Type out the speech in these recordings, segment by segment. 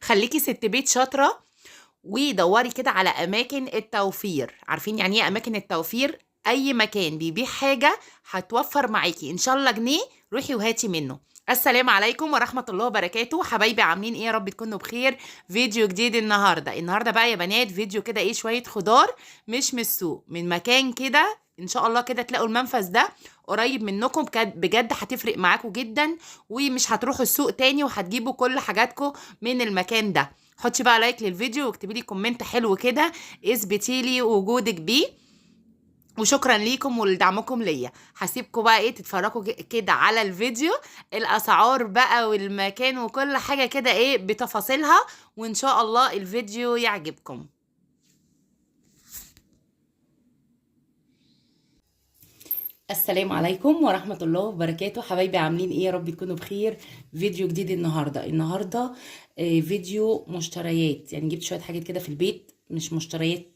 خليكي ست بيت شاطرة ودوري كده على اماكن التوفير. عارفين يعني ايه اماكن التوفير؟ اي مكان بيبيع حاجة هتوفر معاكي ان شاء الله جنيه، روحي وهاتي منه. السلام عليكم ورحمة الله وبركاته. حبايبي عاملين ايه؟ يا رب تكونوا بخير. فيديو جديد النهارده. النهارده بقى يا بنات فيديو كده ايه، شوية خضار مش من السوق، من مكان كده ان شاء الله كده تلاقوا المنفذ ده قريب منكم، بجد هتفرق معاكم جدا، ومش هتروحوا السوق تاني وهتجيبوا كل حاجاتكم من المكان ده. حطي بقى like للفيديو واكتبي لي comment حلو كده اثبتي لي وجودك بيه، وشكرا ليكم ولدعمكم ليا. هسيبكم بقى ايه تتفرجوا كده على الفيديو، الاسعار بقى والمكان وكل حاجة كده ايه بتفاصيلها، وان شاء الله الفيديو يعجبكم. السلام عليكم ورحمة الله وبركاته. حبايبي عاملين ايه؟ يا رب تكونوا بخير. فيديو جديد النهاردة. النهاردة فيديو مشتريات، يعني جبت شوية حاجات كده في البيت، مش مشتريات،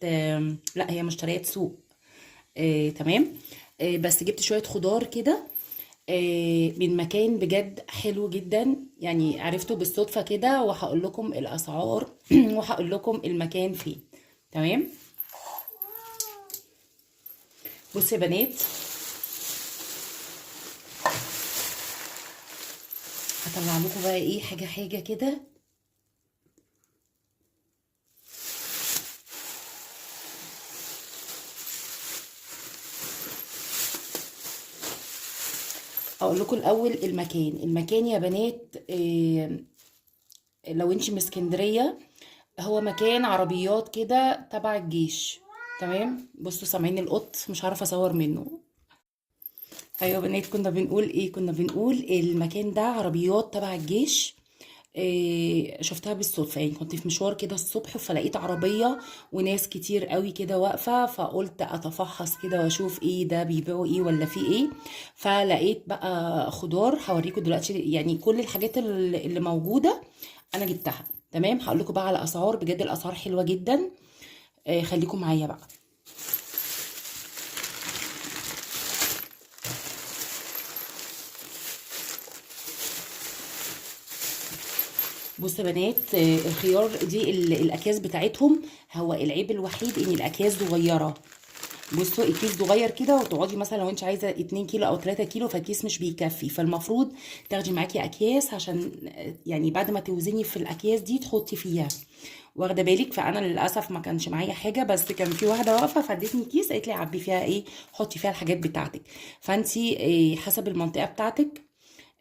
لا هي مشتريات سوق. تمام. بس جبت شوية خضار كده من مكان بجد حلو جدا، يعني عرفته بالصدفة كده، وهقول لكم الأسعار وهقول لكم المكان فين. تمام. بصوا يا بنات، هطلع لكم بقى ايه حاجة حاجة كده. اقول لكم الاول المكان. المكان يا بنات لو انت من اسكندرية، هو مكان عربيات كده تبع الجيش. تمام. بصوا سامعين القط، مش عارفه اصور منه. ايوه يا بنات، كنا بنقول ايه؟ كنا بنقول المكان ده عربيات تبع الجيش. إيه، شفتها بالصدفة، يعني كنت في مشوار كده الصبح، فلقيت عربية وناس كتير قوي كده واقفة، فقلت اتفحص كده واشوف ايه ده، بيبيعوا ايه ولا في ايه. فلقيت بقى خضار، هوريكم دلوقتي يعني كل الحاجات اللي موجودة انا جبتها. تمام. هقول لكم بقى على اسعار، بجد الاسعار حلوة جدا. إيه، خليكم معايا بقى. بصوا يا بنات، الخيار دي الاكياس بتاعتهم، هو العيب الوحيد ان الاكياس صغيرة. بصوا الكيس صغير كده، وتقعدي مثلا لو انت عايزه 2 كيلو او 3 كيلو فالكيس مش بيكفي، فالمفروض تاخدي معاكي اكياس عشان يعني بعد ما توزني في الاكياس دي تحطي فيها، واخده بالك. فانا للاسف ما كانش معايا حاجة، بس كان في واحدة واقفة فادتني كيس، قالت لي عبي فيها ايه، حطي فيها الحاجات بتاعتك. فانتي حسب المنطقة بتاعتك.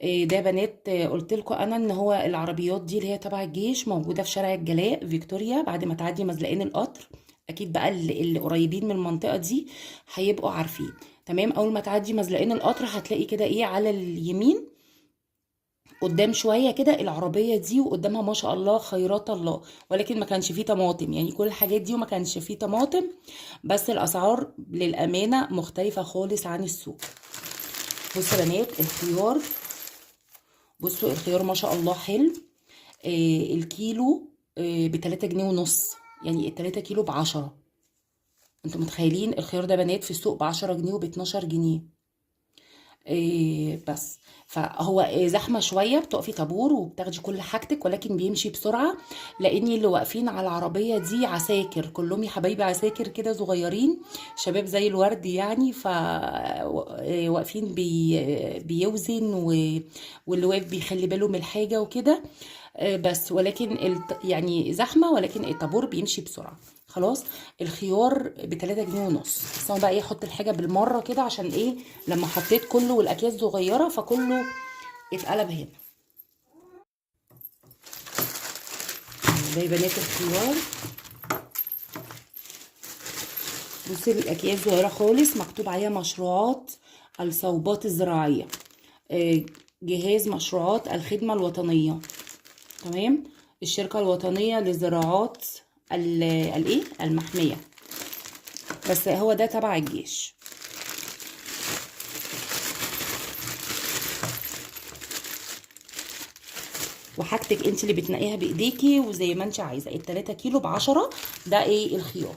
ده يا بنات، قلت لكم انا ان هو العربيات دي اللي هي تبع الجيش موجودة في شارع الجلاء فيكتوريا، بعد ما تعدي مزلقين القطر. اكيد بقى اللي قريبين من المنطقة دي هيبقوا عارفين. تمام. اول ما تعدي مزلقين القطر هتلاقي كده ايه على اليمين قدام شوية كده العربية دي، وقدامها ما شاء الله خيرات الله، ولكن ما كانش فيه طماطم، يعني كل الحاجات دي وما كانش فيه طماطم. بس الاسعار للامانة مختلفة خالص عن السوق. بصوا يا بنات الخيار، بصوا الخيار ما شاء الله حلو. الكيلو بتلاتة جنيه ونص، يعني التلاتة كيلو ب10. انتوا متخيلين الخيار ده بنات في السوق ب10 جنيه وباتناشر جنيه. بس فهو زحمة شوية، بتقفي طابور وبتاخدي كل حاجتك، ولكن بيمشي بسرعة، لأن اللي واقفين على العربية دي عساكر كلهم يا حبايبي، عساكر كده صغيرين شباب زي الورد يعني، ف واقفين بيوزن واللي واقف بيخلي باله من الحاجة وكده. بس ولكن يعني زحمة، ولكن الطابور بيمشي بسرعة. خلاص. الخيار بتلاتة جنيه ونص. بس انا بقى ايه، احط الحاجة بالمرة كده عشان ايه، لما حطيت كله والاكياس صغيرة فكله اتقلب هنا. ده يا بنات الخيار، بصي الاكياس صغيرة خالص، مكتوب عليها مشروعات الصوبات الزراعية، جهاز مشروعات الخدمة الوطنية. تمام. الشركة الوطنية للزراعات الايه المحمية، بس هو ده تبع الجيش. وحاجتك انت اللي بتنقيها بايديكي وزي ما انت عايزه. التلاتة كيلو ب10، ده ايه الخيار.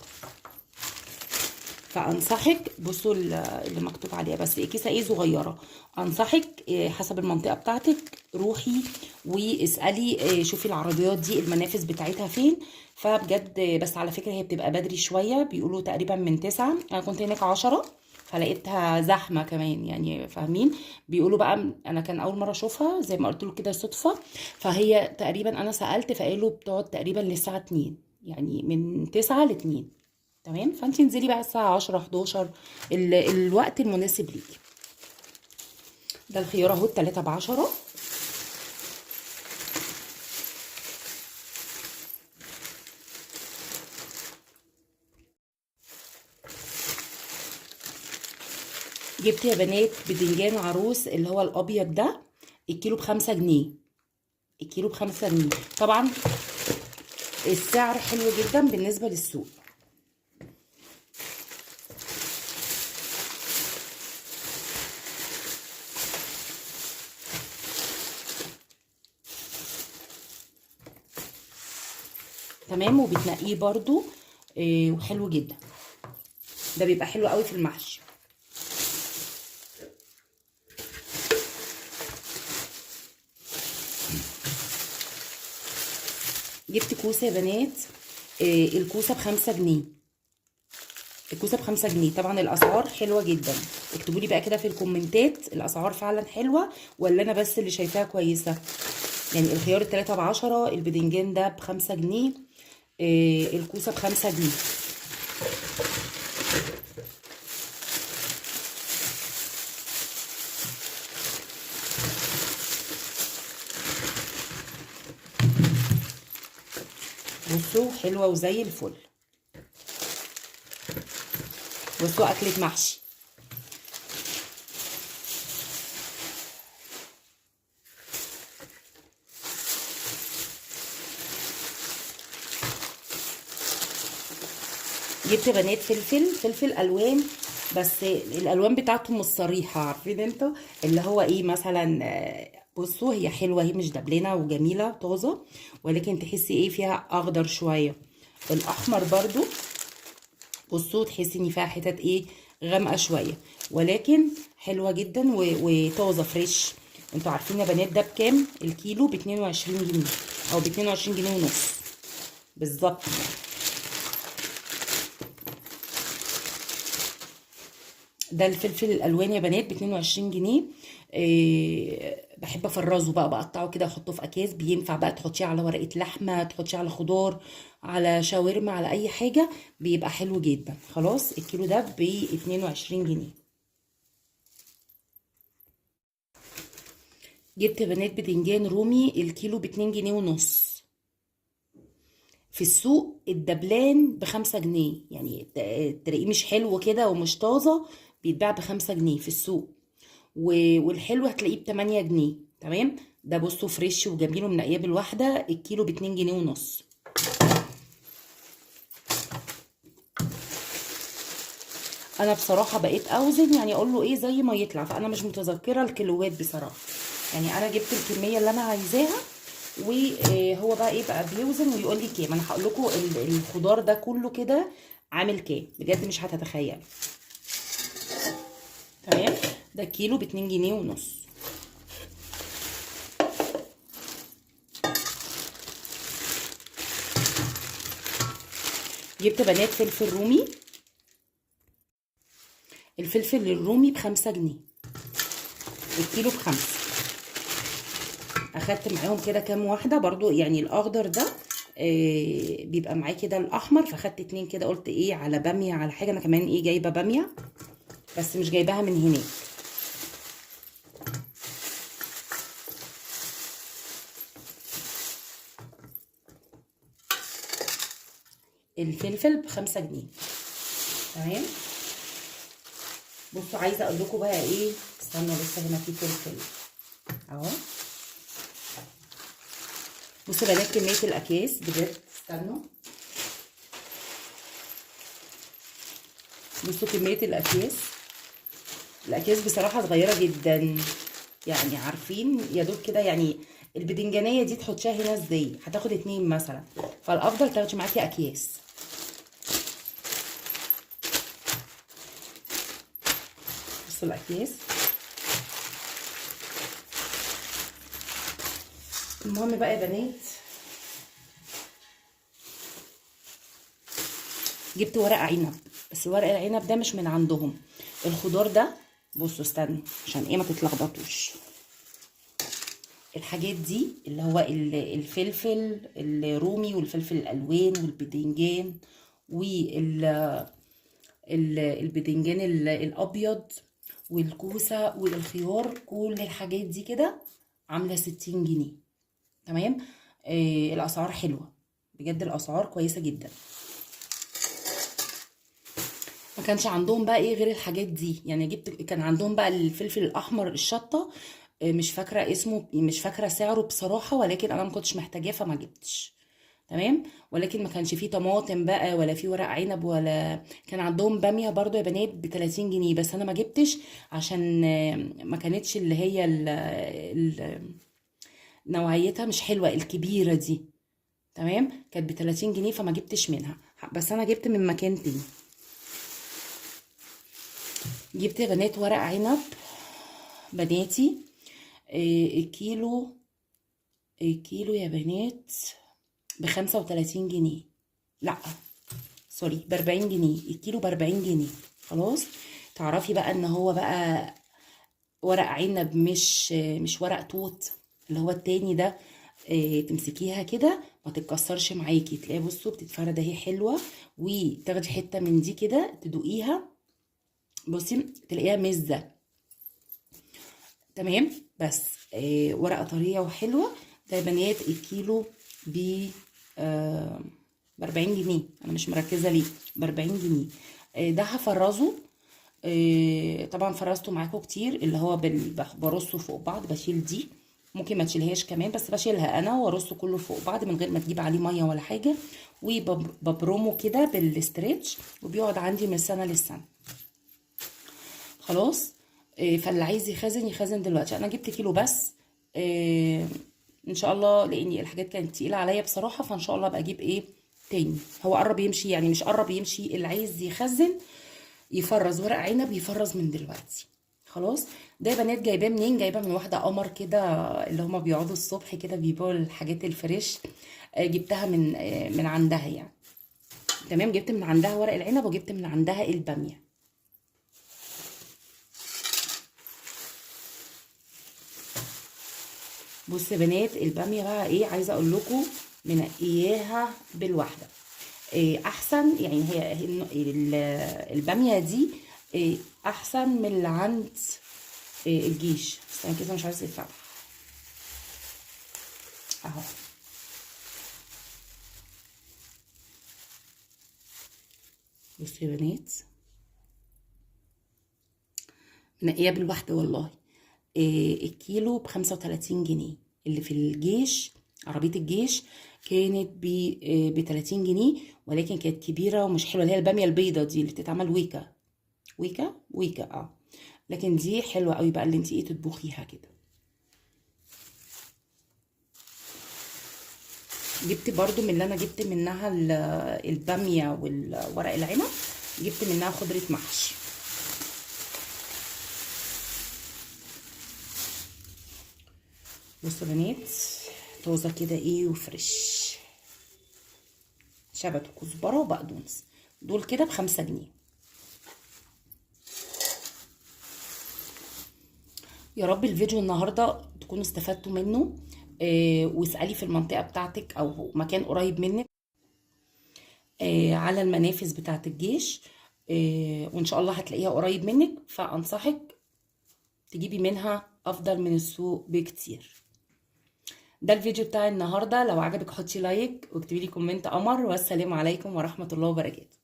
فانصحك، بصوا اللي مكتوب عليها، بس كيسه ايه صغيرة. انصحك حسب المنطقة بتاعتك روحي واسألي، شوفي العربيات دي المنافذ بتاعتها فين. فبجد بس على فكرة هي بتبقى بدري شوية، بيقولوا تقريبا من 9، انا كنت هناك 10 فلقيتها زحمة كمان، يعني فاهمين. بيقولوا بقى، انا كان اول مرة اشوفها زي ما قلت له كده صدفة، فهي تقريبا انا سألت فقالوا بتقعد تقريبا للساعة 2، يعني من 9 ل 2. تمام، فانت انزلي بقى الساعة 10 11، الوقت المناسب ليكي. ده الخيار اهو 3 ب10. جبت يا بنات بدنجان عروس اللي هو الابيض ده، الكيلو ب5 جنيه، الكيلو ب5 جنيه. طبعا السعر حلو جدا بالنسبة للسوق. تمام، وبتنقيه برضو، وحلو جدا، ده بيبقى حلو قوي في المحشي. جبت كوسة يا بنات، الكوسه ب5 جنيه، الكوسه ب5 جنيه. طبعا الاسعار حلوة جدا، اكتبوا لي بقى كده في الكومنتات الاسعار فعلا حلوة ولا انا بس اللي شايفاها كويسة. يعني الخيار التلاتة بعشرة، البدنجان ده ب5 جنيه، الكوسه ب5 جنيه. بصوا حلوة وزي الفل. بصوا اكله محشي. جبت بنات فلفل الوان، بس الالوان بتاعته مش صريحه، عارفين انتوا اللي هو ايه مثلا. بصوا هي حلوة، هي مش دبلانه وجميلة طازة، ولكن تحسي ايه فيها اخضر شوية. الاحمر برضو بصوا تحسي ان فيها حتت ايه غامقه شوية، ولكن حلوة جدا وطازه فريش. انتوا عارفين يا بنات ده بكام الكيلو؟ ب 22 جنيه او ب 22 جنيه ونص بالظبط. ده الفلفل الالوان يا بنات ب 22 جنيه. بحب افرزه بقى، بقطعه كده احطه في اكياس، بينفع بقى تحطيه على ورقة لحمه، تحطيه على خضار، على شاورما، على اي حاجة، بيبقى حلو جدا. خلاص الكيلو ده ب 22 جنيه. جبت يا بنات بتنجان رومي الكيلو ب 2 جنيه ونص. في السوق الدبلان ب5 جنيه، يعني تلاقيه مش حلو كده ومش طازة، بيتباع ب5 جنيه في السوق، والحلو هتلاقيه ب8 جنيه. تمام، ده بصوا فريش وجميل ومنقيه بالواحده، الكيلو باتنين جنيه ونص. انا بصراحة بقيت اوزن، يعني اقول له ايه زي ما يطلع، فانا مش متذكرة الكيلوات بصراحة، يعني انا جبت الكمية اللي انا عايزاها وهو بقى ايه بقى بيوزن ويقول لي كام. انا هقول لكم الخضار ده كله كده عامل كام، بجد مش هتتخيل. تمام، ده كيلو باتنين جنيه ونص. جبت بنات فلفل رومي، الفلفل الرومي ب5 جنيه الكيلو ب5. اخدت معاهم كده كام واحدة برضو، يعني الاخضر ده، بيبقى معاه كده الاحمر، فاخدت 2 كده، قلت ايه على باميه على حاجة. انا كمان ايه جايبه باميه بس مش جايباها من هناك. الفلفل ب5 جنيه. تمام، بصوا عايزه اقول لكم بقى ايه، استنوا لسه هنا في فلفل اهو. بصوا بنات كمية الاكياس بجد، استنوا بصوا كمية الاكياس. الاكياس بصراحة صغيرة جدا، يعني عارفين يا دوب كده، يعني البدنجانيه دي تحطيها هنا ازاي؟ هتاخد 2 مثلا، فالافضل تاخدي معاكي اكياس. بصوا الاكياس. المهم بقى يا بنات، جبت ورق عنب، بس ورق العنب ده مش من عندهم. الخضار ده بصوا استنوا عشان ايه ما تتلخبطوش. الحاجات دي اللي هو الفلفل الرومي والفلفل الالوان والبدنجان والبدنجان الابيض والكوسه والخيار، كل الحاجات دي كده عامله 60 جنيه. تمام. الاسعار حلوة بجد، الاسعار كويسة جدا. ما كانش عندهم بقى ايه غير الحاجات دي يعني. جبت، كان عندهم بقى الفلفل الاحمر الشطه، مش فاكره اسمه، مش فاكره سعره بصراحة، ولكن انا ما كنتش محتاجاه فما جبتش. تمام. ولكن ما كانش فيه طماطم بقى ولا فيه ورق عنب، ولا كان عندهم باميه برضو يا بنات ب 30 جنيه، بس انا ما جبتش عشان ما كانتش اللي هي نوعيتها مش حلوة الكبيرة دي. تمام. كانت ب 30 جنيه فما جبتش منها، بس انا جبت من مكان تاني. جبت يا بنات ورق عنب بناتي، الكيلو يا بنات ب35 جنيه، لا sorry ب40 جنيه، الكيلو ب40 جنيه. خلاص. تعرفي بقى ان هو بقى ورق عنب مش ورق توت اللي هو التاني ده. تمسكيها كده ما تتكسرش معاكي، تلاقي بصوا بتتفرد اهي حلوة، وتاخدي حتة من دي كده تدوقيها، بصي تلاقيها مزه. تمام. بس ورقة طرية وحلوه. ده يا بنات الكيلو ب40 جنيه، انا مش مركزه ليه، ب40 جنيه. ده هفرزه. طبعا فرزته معاكم كتير، اللي هو برصه فوق بعض، بشيل دي، ممكن ما تشيلهاش كمان بس بشيلها انا وارصه كله فوق بعض من غير ما تجيب عليه مية ولا حاجة، وببرمه كده بال stretch، وبيقعد عندي من سنة للسنة. خلاص. فاللي عايز يخزن يخزن دلوقتي. انا جبت كيلو بس، ان شاء الله، لاني الحاجات كانت تقيلة عليا بصراحة، فان شاء الله ابقى اجيب ايه تاني. هو قرب يمشي، يعني مش قرب يمشي، اللي عايز يخزن يفرز ورق عنب يفرز من دلوقتي. خلاص. ده يا بنات جايباه منين؟ جايباه من واحدة قمر كده، اللي هما بيقعدوا الصبح كده بيبيعوا الحاجات الفريش. جبتها من عندها يعني. تمام. جبت من عندها ورق العنب، وجبت من عندها الباميه. بصوا يا بنات الباميه بقى ايه، عايزه اقول لكم منقياها بالواحده. احسن يعني، هي الباميه دي، احسن من اللي عند الجيش. استنى كده مش عايزه يتفتح اهو. بصوا يا بنات منقيه بالواحده والله. الكيلو ب35 جنيه. اللي في الجيش، عربية الجيش، كانت ب30 جنيه، ولكن كانت كبيرة ومش حلوة، اللي هي البامية البيضة دي اللي بتتعمل ويكا ويكا ويكا. لكن دي حلوة قوي بقى اللي انت ايه تطبخيها كده. جبت برضو من اللي انا جبت منها البامية والورق العنب، جبت منها خضرة محشي. بصوا يا بنات طازة كده ايه وفريش، شبت وكزبرة وبقدونس، دول كده ب5 جنيه. يا رب الفيديو النهارده تكونوا استفدتوا منه. واسألي في المنطقة بتاعتك او مكان قريب منك، على المنافذ بتاعت الجيش، وان شاء الله هتلاقيها قريب منك، فانصحك تجيبي منها افضل من السوق بكتير. ده الفيديو بتاع النهارده، لو عجبك حطي like واكتبي لي comment قمر، والسلام عليكم ورحمة الله وبركاته.